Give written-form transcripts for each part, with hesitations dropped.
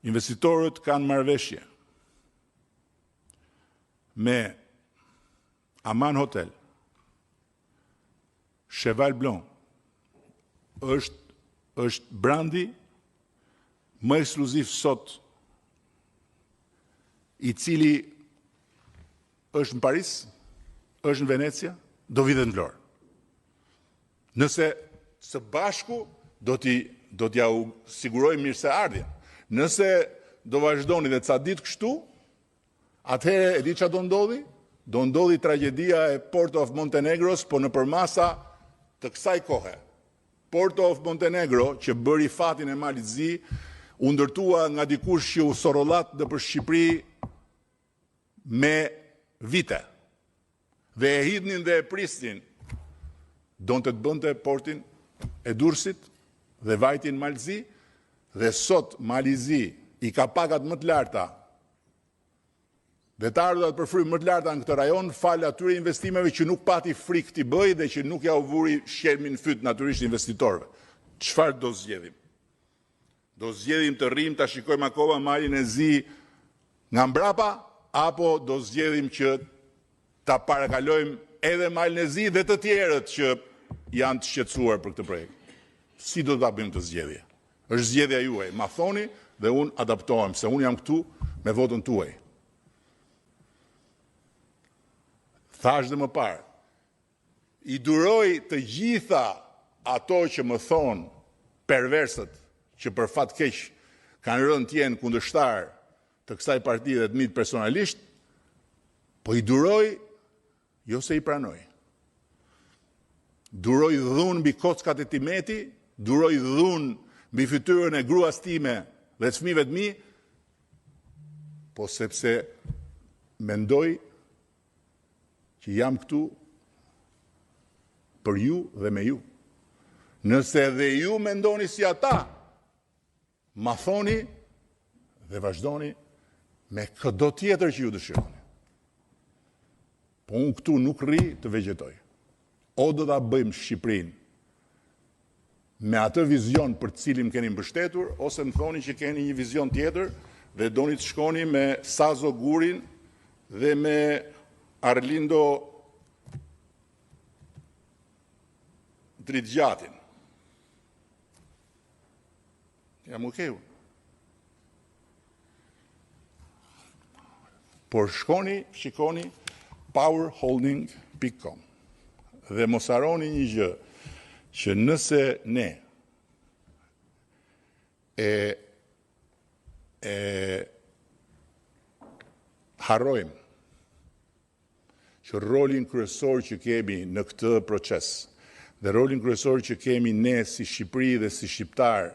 Investitorët kanë marrëveshje me Aman Hotel, Cheval Blanc, është është brandi më ekskluziv sot i cili është në Paris, është në Venecia, do vijë dhe në Vlorë. Nëse së bashku do t'i do t'ja u sigurojmë mirëseardhjen. Nëse do vazhdoni dhe ca ditë kështu, atëherë e di çfarë do ndodhi? Do ndodhi tragjedia e Port of Montenegros, po në përmasa të kësaj kohe. Porto of Montenegro, që bëri fatin e Malit Zi, u ndërtua nga dikush që u sorollat nëpër Shqipëri me vite. Dhe e hidhnin dhe e prisnin. Donte të bënte portin e Durrësit dhe vajti në Mal të Zi dhe sot Mali i Zi i ka pagat më të larta dhe të ardhurat për frymë më të larta në këtë rajon, falë atyre investimeve që nuk pati frikë t'i bëjë dhe që nuk ja u vuri shqelmin në fyt natyrisht investitorëve. Çfarë do zgjedhim? Do zgjedhim të rrimë ta shikojmë akoma Malin e Zi nga mbrapa apo do zgjedhim që ta parakalojmë edhe Malin e Zi dhe të tjerët që janë të shqetësuar për këtë projekt? Si do ta bëjmë këtë zgjedhje? Është zgjedhja juaj, ma thoni dhe unë adaptohem, se unë jam këtu me votën tuaj. Thashë dhe më parë, i duroj të gjitha ato që më thonë perversët që për fat keq kanë rënë të jenë kundërshtarë të kësaj partie dhe të mit personalisht, po i duroj jo se i pranoj. Duroj dhunë mbi kockat e tim eti, duroj dhunë mbi fytyrën e gruas time dhe të fëmijëve të mi, po sepse mendoj që jam këtu për ju dhe me ju. Nëse edhe ju mendoni si ata, ma thoni dhe vazhdoni me këdo tjetër që ju dëshironi. Po unë këtu nuk rri të vegjetoj. O do ta bëjmë Shqipërinë me atë vizion për të cilin më keni mbështetur, ose më thoni që keni një vizion tjetër dhe doni të shkoni me Sazo Gurin dhe me Arlindo Dritgjatin. Jam okay unë. Por shkoni, shikoni powerholding.com dhe mos harroni një gjë, që nëse ne e e harrojmë që rolin kryesor që kemi në këtë proces dhe rolin kryesor që kemi ne si Shqipëri dhe si shqiptar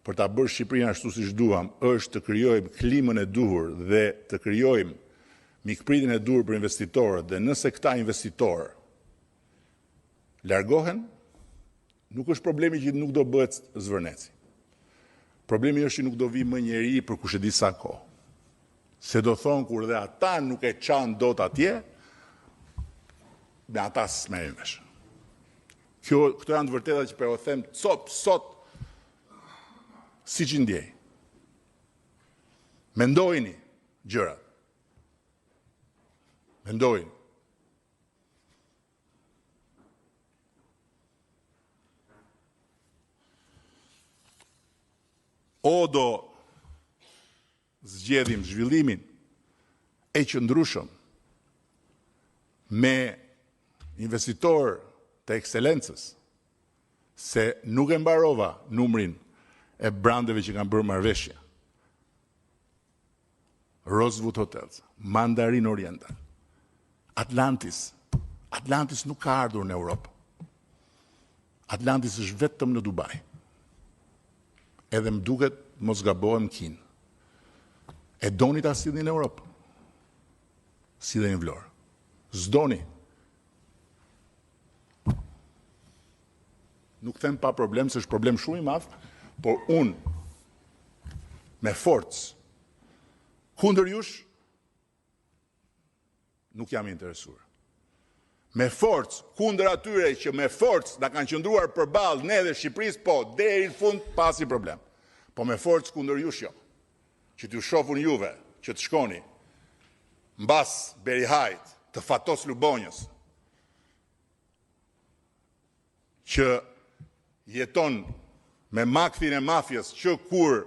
për ta bërë Shqipërinë ashtu siç duam, është të krijojmë klimën e duhur dhe të krijojmë mikpritjen e duhur për investitorët dhe nëse këta investitorë largohen, nuk është problemi që nuk do bëhet Zvërneci. Problemi është që nuk do vi më njeri për kush e di sa kohë. Se do thonë kur dhe ata nuk e çanë dot atje, me ata s'merrem vesh. Kjo, këto janë të vërteta që po e them cop, sot, siç i ndjej. Mendojini gjërat. Mendojini. O do zgjedhim zhvillimin e qëndrueshëm me investitorë të ekselencës, se nuk e mbarova numrin e brandeve që kanë bërë marrëveshje. Rosewood Hotels, Mandarin Oriental, Atlantis. Atlantis nuk ka ardhur në Europë. Atlantis është vetëm në Dubai. Edhe më duket mos gabohem në Kinë. E doni ta sillni në Europë? Silleni në Vlorë. S'doni. Nuk them pa problem, se është problem shumë i madh, por unë me forcë kundër jush nuk jam i interesuar. Me forcë kundër atyre që me forcë na kanë qëndruar përballë ne dhe Shqipërisë, po deri në fund pa asnjë problem. Po me forcë kundër jush jo. Që t'ju shoh unë juve, që të shkoni mbas Berihait, të Fatos Lubonjës, që jeton me makthin e mafies që kur